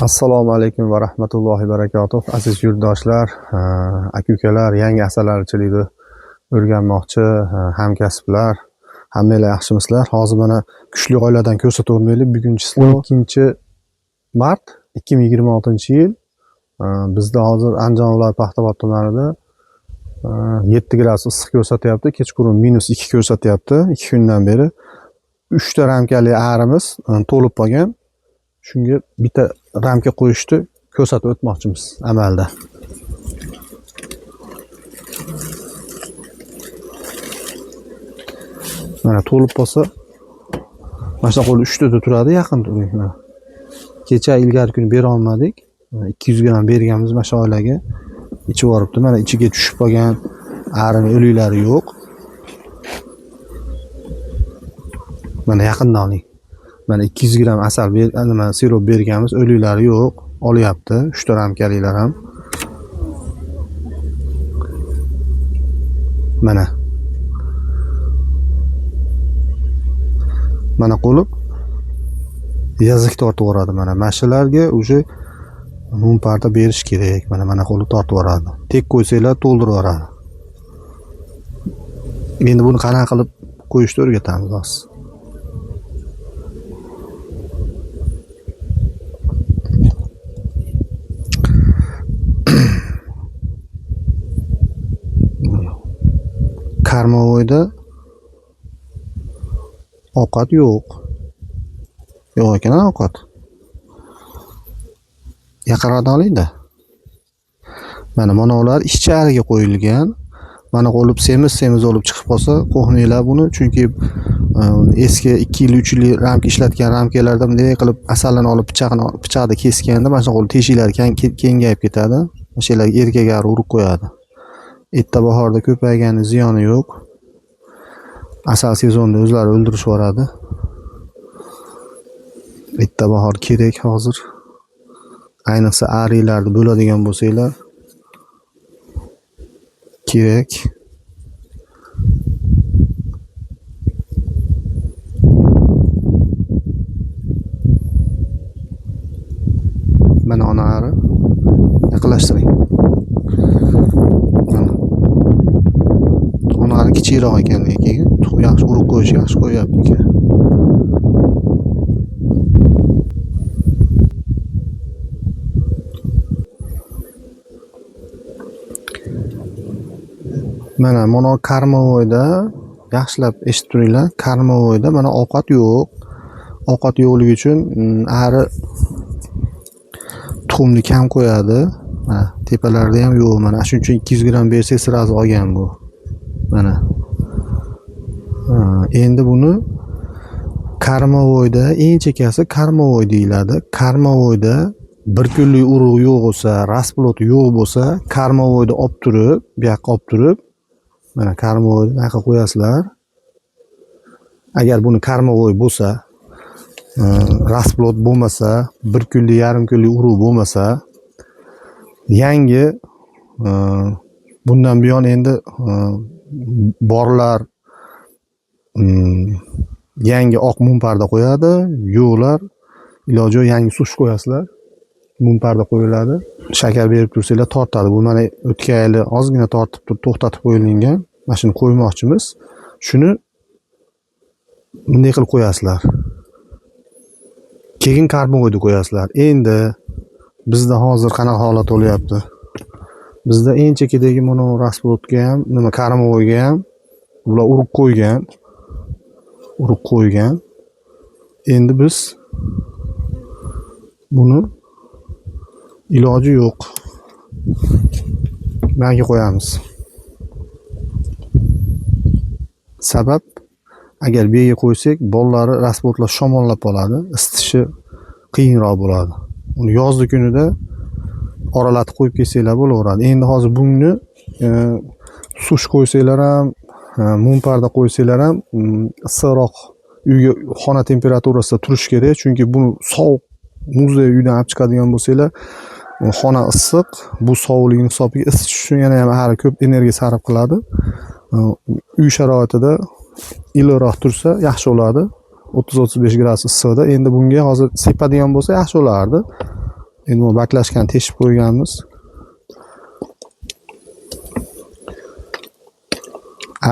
Assalomu alaykum va rahmatullohi barakatuh. Aziz yurtdoshlar, aka-ukalar, yangi asalarichilikni o'rganmoqchi hamkasblar, hammanglar yaxshimisizlar? Hozir mana kuchli oiladan ko'rsatib. Bugungi 12 mart 2026-yil. Bizda hozir Andijon viloyati Paxtaobod tumanida 7 gradus issiq ko'rsatyapti. Kechqurun -2 ko'rsatyapti. 2 kundan beri 3 ta ramkali arimiz to'lib qolgan. Shunga bitta ramka qo'yishni ko'rsatib o'tmoqchimiz amalda. Mana to'lib qolsa, mana shunaqa bo'lib 3 tada turadi, yaqin turing. Mana. Kecha ilgari kuni bera olmadik. 200 gramm berganmiz mana shu oilaga. Ichib yuboribdi. Mana ichiga tushib qolgan arini o'liklari yo'q. Mana yaqindan oling. Mana 200 gramm asal nima sirop berganmiz, o'liklari yo'q, olyapti. 3 ta ramkaliklar ham. Mana. Mana qo'lib язык tortib yuboradi mana. Mana shularga уже mumparda berish kerak. Mana mana qo'lib tortib yuboradi. Tek qo'ysanglar to'ldirib yuboradi. Endi buni qanaqa qilib qo'yishni o'rgatamiz hozir. Karmovoyda ovqat yo'q. Yo'q ekan ovqat. Yaqinroqdan olingda. Mana ular ichkariga qo'yilgan. Mana qo'lib semiz-semiz bo'lib chiqib qolsa, qo'rqmanglar buni, chunki eski 2 yil, 3 yil ramka ishlatgan ramkalarda bunday qilib asalini olib pichoqda kesganda mana shunaqa bo'lib teshiklari kengayib ketadi. Mana shu yerlarga erkak ari urib qo'yadi. Erta bahorda ko'paygani ziyoni yo'q. Asal sezonida o'zlari o'ldirishib yuboradi. Erta bahor kerak hozir. Ayniqsa arilarni bo'ladigan bo'lsanglar kerak. Mana ona ari. Yaqinlashtiring. Mana. Ona ari kichikroq ekan lekin yaxshi urug' qo'yish yaxshi qo'yyapti ekan. Mana mana karmovoyda yaxshilab eshitib turinglar. Karmovoyda mana ovqat yo'q. Ovqat yo'qligi uchun ari tuxumni kam qo'yadi. Mana tepalarda ham yo'q. Mana shuning uchun 200 gramm bersak sразу olgan bu. Mana. Endi buni karmovoyda eng chekkasi karmovoy deyiladi. Karmovoyda bir kunlik urug' yo'q bo'lsa, rasplot yo'q bo'lsa, karmovoyda olib turib, bu yoqqa olib turib, mana karmovoyni bu yoqqa qo'yasizlar. Agar buni karmovoy bo'lsa, rasplot bo'lmasa, bir kunlik, yarim kunlik urug' bo'lmasa, yangi bundan buyon endi borlar yangi oq mumparda qo'yadi, yo'qlar iloji yo'q yangi sush qo'yasizlar. Mumparda qo'yiladi. Shakar berib tursanglar tortadi. Bu mana o'tgan yili ozgina tortib turib to'xtatib qo'yilgan. Mana shuni qo'ymoqchimiz. Shuni bunday qilib qo'yasizlar. Keyin karmovoyni qo'yasizlar. Endi bizda hozir qanaqa holat bo'lyapti? Bizda eng chekidagi mono rasplotga ham, nima karmovoyga ham bular urug' qo'ygan. Urug' qo'ygan. Endi biz buni iloji yo'q. Manga qo'yamiz. Sabab agar bu yerga qo'ysak, bollari rasplotlar shamollab qoladi, isitishi qiyinroq bo'ladi. Uni yozdi kunida oralatib qo'yib kelsanglar bo'laveradi. Endi hozir buni sush qo'ysanglar ham, mumparda qo'ysanglar ham issiqroq uyga xona temperaturasida turishi kerak, chunki buni sovuq muzdek uydan olib chiqadigan bo'lsanglar, xona issiq, bu sovuqligini hisobiga isitish uchun yana ham ari ko'p energiya sarf qiladi. Uy sharoitida iliqroq tursa yaxshi bo'ladi. 30-35 gradus issiqda. Endi bunga hozir sepadigan bo'lsa yaxshi bo'lardi. Endi bu baklashkani teshib qo'yganmiz.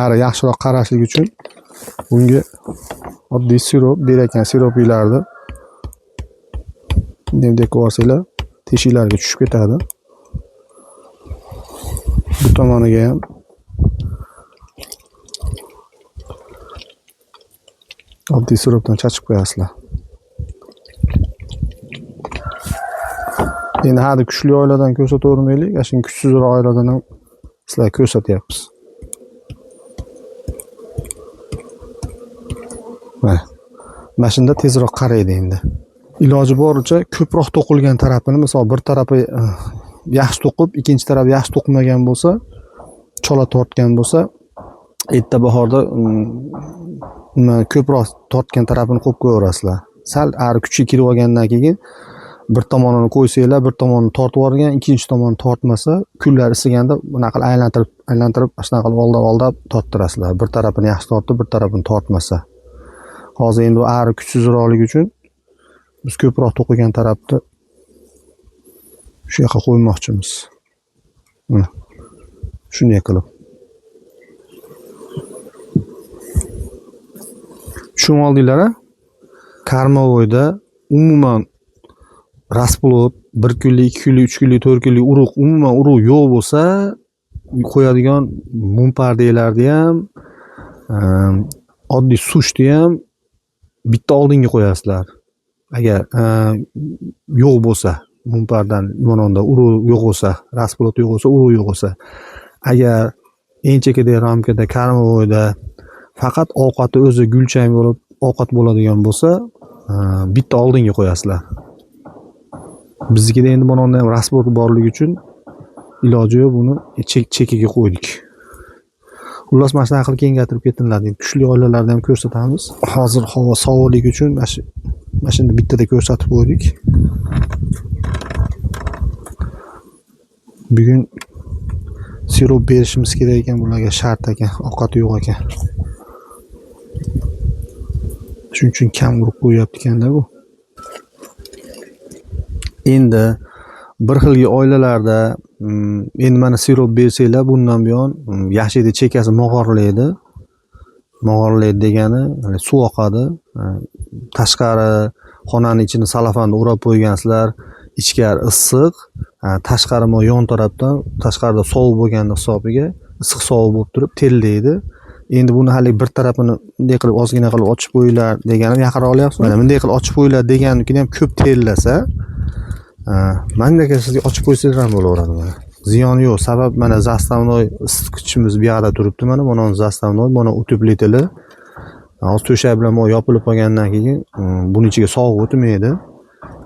Ari yaxshiroq qarashlik uchun bunga oddiy sirop berayotgan siroplarni bunday qilib olsanglar teshiklarga tushib ketadi. Bu tomoniga ham oddiy siropdan chachib qo'yasizlar. Endi hali kuchli oiladan ko'rsatavermaylik, ana shuni kuchsizroq oiladan ham sizlarga ko'rsatyapmiz. Mana. Mana shunda tezroq qaraydi endi. Iloji boricha ko'proq to'qilgan tarafini, misol bir tarafi yaxshi to'qib, ikkinchi tarafi yaxshi to'qimagan bo'lsa, chola tortgan bo'lsa, erta bahorda nima ko'proq tortgan tarafini qo'yib qo'yaverasizlar. Sal ari kuchi kirib olgandan keyin bir tomonini qo'ysanglar, bir tomonini tortib yuborgan, ikkinchi tomoni tortmasa, kunlar isiganda bunaqa qilib aylantirib, aylantirib, shunaqa qilib aldab-aldab torttirasizlar. Bir tarafini yaxshi tortib, bir tarafini tortmasa. Hozir endi bu ari kuchsizroqligi uchun biz ko'proq to'qigan tarafni shu yoqqa qo'ymoqchimiz. Mana shunday qilib. Tushunib oldinglar-a? Karmovoyda umuman rasplod 1 kunlik, 2 kunlik, 3 kunlik, 4 kunlik urug', umuman urug' yo'q bo'lsa, qo'yadigan mumpardalarni ham, oddiy sushni ham bitta oldinga qo'yasizlar. Agar yo'q bo'lsa, mumpardan mononda urug' yo'q bo'lsa, rasplod yo'q bo'lsa, urug' yo'q bo'lsa. Agar eng chekadagi ramkada, karmovoyda faqat ovqati o'zi gulchang bo'lib ovqat bo'ladigan bo'lsa, bitta oldinga qo'yasizlar. Biznikida endi mononda ham rasplod borligi uchun iloji yo'q, buni chekiga qo'ydik. Xullas, mana shunaqa qilib kengaytirib ketiladi. Endi kuchli oilalarni ham ko'rsatamiz. Hozir havo sovuqligi uchun mana shuni bittada ko'rsatib qo'ydik. Bugun sirop berishimiz kerak ekan, bularga shart ekan, ovqati yo'q ekan. Shuning uchun kam urib qo'yyapti ekanda bu. Endi bir xilgi oilalarda, endi mana sirop bersanglar, bundan buyon, yaxshi edi, chekasi mog'orlaydi. Mog'orlaydi degani, ya'ni suv oqadi. Tashqari xonani ichini salafanda o'rab qo'ygansizlar, ichkari issiq, tashqari mo yon tarafdan tashqarida sovuq bo'lgani hisobiga issiq sovuq bo'lib turib terlaydi. Endi buni hali bir tarafini bunday qilib ozgina qilib ochib qo'yinglar deganim yaqinroq olyapsizmi? Mana bunday qilib ochib qo'yinglar deganimkini ham ko'p terlasa, mana bunday sizga ochib qo'ysangiz ham bo'laveradi mana. Ziyoni yo'q. Sabab mana zastavnoy isitgichimiz bu yoqda turibdi mana, mana zastavnoy, mana utepliteli. Hozir to'shak bilan bu yopilib qolgandan keyin, buni ichiga sovuq o'tmaydi.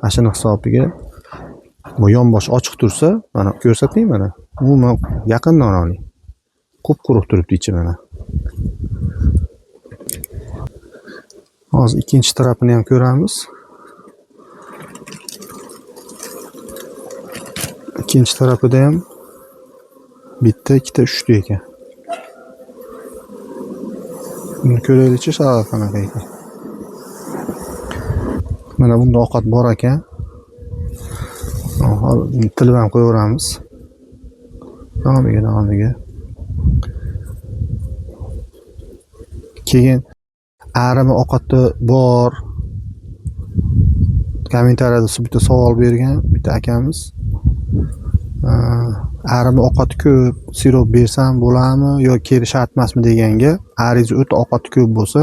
Ana shuni hisobiga bu yonbosh ochiq tursa, mana ko'rsating mana. Umuman yaqindan oling. Qup-quruq turibdi ichi mana. Hozir ikkinchi tarafini ham ko'ramiz. Ikkinchi tarafida ham bitta, ikkita, uchta ekan. Buni ko'raylikchi, sharoit qanaqa ekan. Mana bunda ovqat bor ekan. Hozir tilib ham qo'yaveramiz. Davomiga, davomiga. Keyin arimi ovqatda bor. Kommentariyada bitta savol bergan bitta akamiz. Arimi ovqati ko'p, sirop bersam bo'ladimi yo keri shart emasmi deganga, aringiz o'ta ovqati ko'p bo'lsa,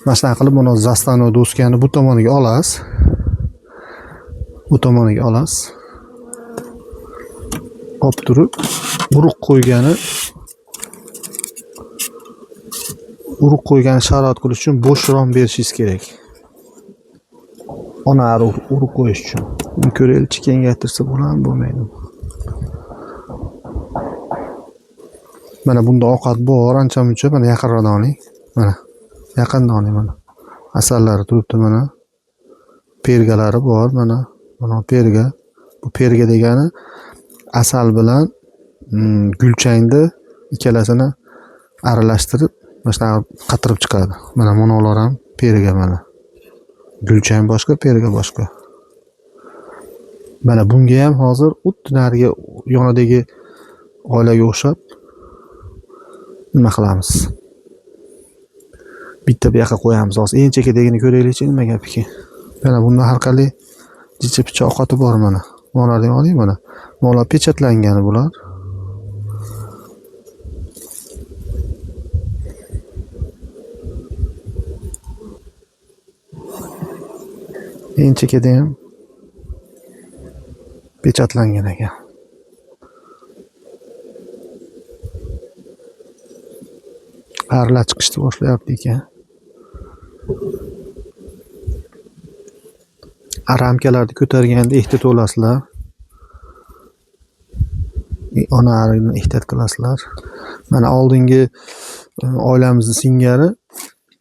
mana shunaqa qilib buni zastavnoy doskani bu tomoniga olasiz. Bu tomoniga olasiz. Olib turib, urug' qo'ygani, urug' qo'ygani sharoit qilish uchun bo'sh rom berishingiz kerak. Ona ari urug' qo'yish uchun. Buni ko'raylikchi, kengaytirsa bo'ladimi, bo'lmaydimi? Mana bunda ovqat bor, ancha muncha. Mana yaqinroqdan oling. Mana yaqindan oling mana. Asallari turibdi mana. Pergalari bor mana. Mana perga. Bu perga degani asal bilan, gulchangni ikkalasini aralashtirib, mana shunaqa qatirib chiqadi. Mana monolar ham perga mana. Gulchang boshqa, perga boshqa. Mana bunga ham hozir xuddi narigi yonidagi oilaga o'xshab nima qilamiz? Bitta bu yoqqa qo'yamiz. Hozir eng chekkadagini ko'raylikchi, nima gap ekan. Mana bunda har qalay jicha picha ovqati bor mana. Bularni oling mana. Bular pechatlangan bular. Eng chekkada ham pechatlangan ekan. Arilar chiqishni boshlayapti ekan. Ramkalarni ko'targanda ehtiyot bo'lasizlar. Ona arini ehtiyot qilasizlar. Mana oldingi oilamizni singari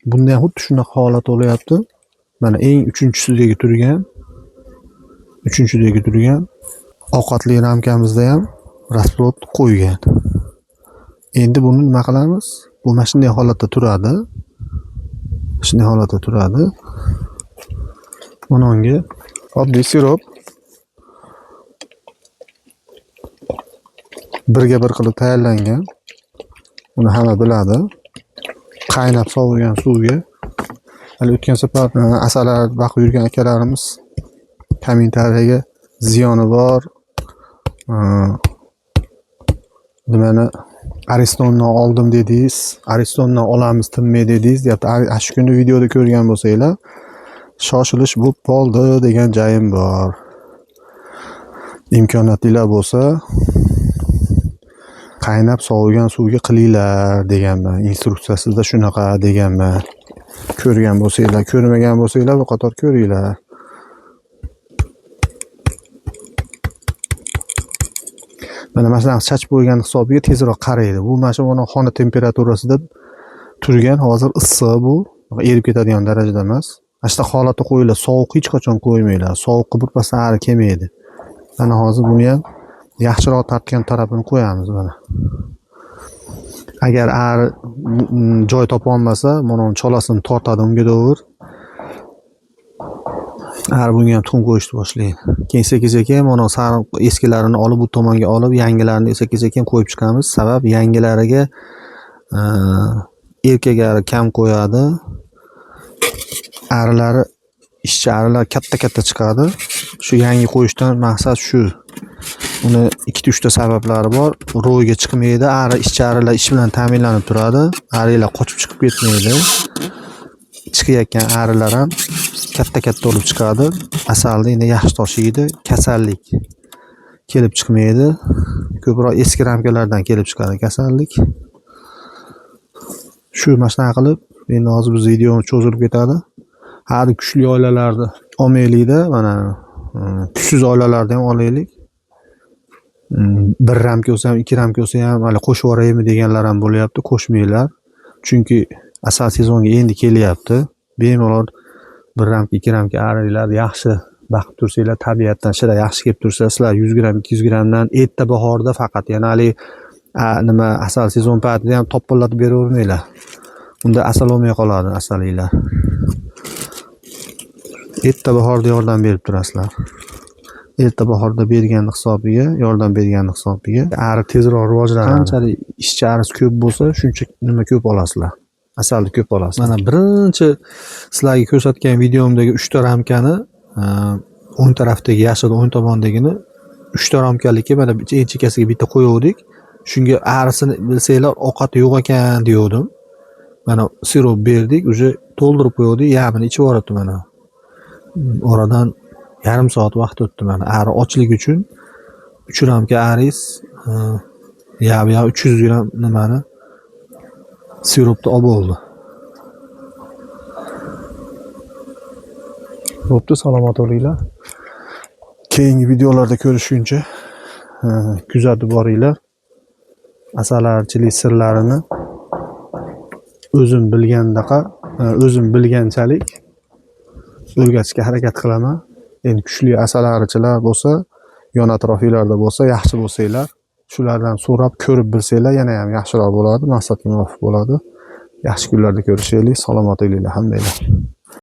bunda ham xuddi shunaqa holat bo'lyapti. Mana eng uchinchisidagi turgan ovqatli ramkamizda ham rasplod qo'ygan. Endi buni nima qilamiz? Bu mana shunday holatda turadi. Shunday holatda turadi. Mana unga oddiy sirop birga bir qilib tayyorlangan. Uni hamma biladi. Qaynab sovigan suvga hali o'tgan safar asallar baqib yurgan akalarimiz kommentariyaga ziyoni bor, nimani Aristondan oldim dedingiz, Aristondan olamiz tinmay dedingiz deyapti. Shu kuni videoda ko'rgan bo'lsanglar, shoshilish bo'lib qoldi degan joyim bor. Imkoniyatlilar bo'lsa qaynab sovigan suvga qilinglar deganman. Instruksiyasida shunaqa deganman. Ko'rgan bo'lsanglar, ko'rmagan bo'lsanglar bu qator ko'ringlar. Mana masalan chachib qo'ygan hisobiga tezroq qaraydi. Bu mana shu xona temperaturasida turgan, hozir issiq bu, erib ketadigan darajada emas. Mana shu holatda qo'yinglar, sovuq hech qachon qo'ymanglar. Sovuqqa birpasdan ari kelmaydi. Mana hozir buni ham yaxshiroq tortgan tarafini qo'yamiz mana. Agar ari joy topa olmasa, mana uni cholasini tortadi unga to'g'ri. Ari bunga ham tuxum qo'yishni boshlaydi. Keyin sekin-sekin mana sariq eskilarini olib bu tomonga olib, yangilarini sekin-sekin qo'yib chiqamiz. Sabab yangilariga erkak ari kam qo'yadi. Arilari, ishchi arilar katta-katta chiqadi. Shu yangi qo'yishdan maqsad shu. Uni ikkita uchta sabablari bor. Ro'yga chiqmaydi, ari ishchi arilar ish bilan ta'minlanib turadi. Arilar qochib chiqib ketmaydi. Chiqayotgan arilar ham katta-katta bo'lib chiqadi. Asalni endi yaxshi toshiydi, kasallik kelib chiqmaydi. Ko'proq eski ramkalardan kelib chiqadi kasallik. Shu mana shunaqa qilib, endi hozir biz videomiz cho'zilib ketadi. Har kuchli oilalarni olmaylikda, mana kuchsiz oilalarni ham olaylik. Bir ramka bo'lsa ham, ikki ramka bo'lsa ham hali qo'shib yuboraymi deganlar ham bo'lyapti, qo'shmanglar. Chunki asal sezonga endi kelyapti. Bemalol bir ramka, ikki ramka arilar yaxshi baqib tursanglar, tabiatdan shira yaxshi kelib tursa, sizlar 100 gramm, 200 grammdan erta bahorda faqat, yana hali nima asal sezon paytida ham topillatib beravermanglar. Unda asal olmay qoladi asalinglar. Erta bahorda yordam berib turasizlar. Erta bahorda bergan hisobiga, yordam bergan hisobiga ari tezroq rivojlanadi. Qanchalik ishchi arisi ko'p bo'lsa, shuncha nima ko'p olasizlar. Asalni ko'p olasizlar. Mana birinchi sizlarga ko'rsatgan videomdagi 3 ta ramkani, o'ng tarafdagi yashil, o'ng tomondagini 3 ta ramkaliki mana eng chekkasiga bitta qo'yuvdik. Shunga arisini bilsanglar ovqat yo'q ekan deyovdim. Mana sirop berdik, уже to'ldirib qo'yuvdik, yarmini ichib yuboribdi mana. Oradan yarim soat vaqt o'tdi mana. Ari ochlik uchun 3 ramka aris, ya 300 gramm nimani siropni olib bo'ldi. Bo'pti, salomat bo'linglar. Keyingi videolarda ko'rishguncha, kuzatib boringlar. Asalarichilik sirlarini o'zim bilgandaqa, o'zim bilganchalik o'rgatishga harakat qilaman. Endi kuchli asalarichilar bo'lsa, yon atrofinglarda bo'lsa, yaxshi bo'lsanglar, shulardan so'rab ko'rib bilsanglar yana ham yaxshiroq bo'ladi, maqsadga muvofiq bo'ladi. Yaxshi kunlarda ko'rishaylik, salomat bo'linglar hammanglar.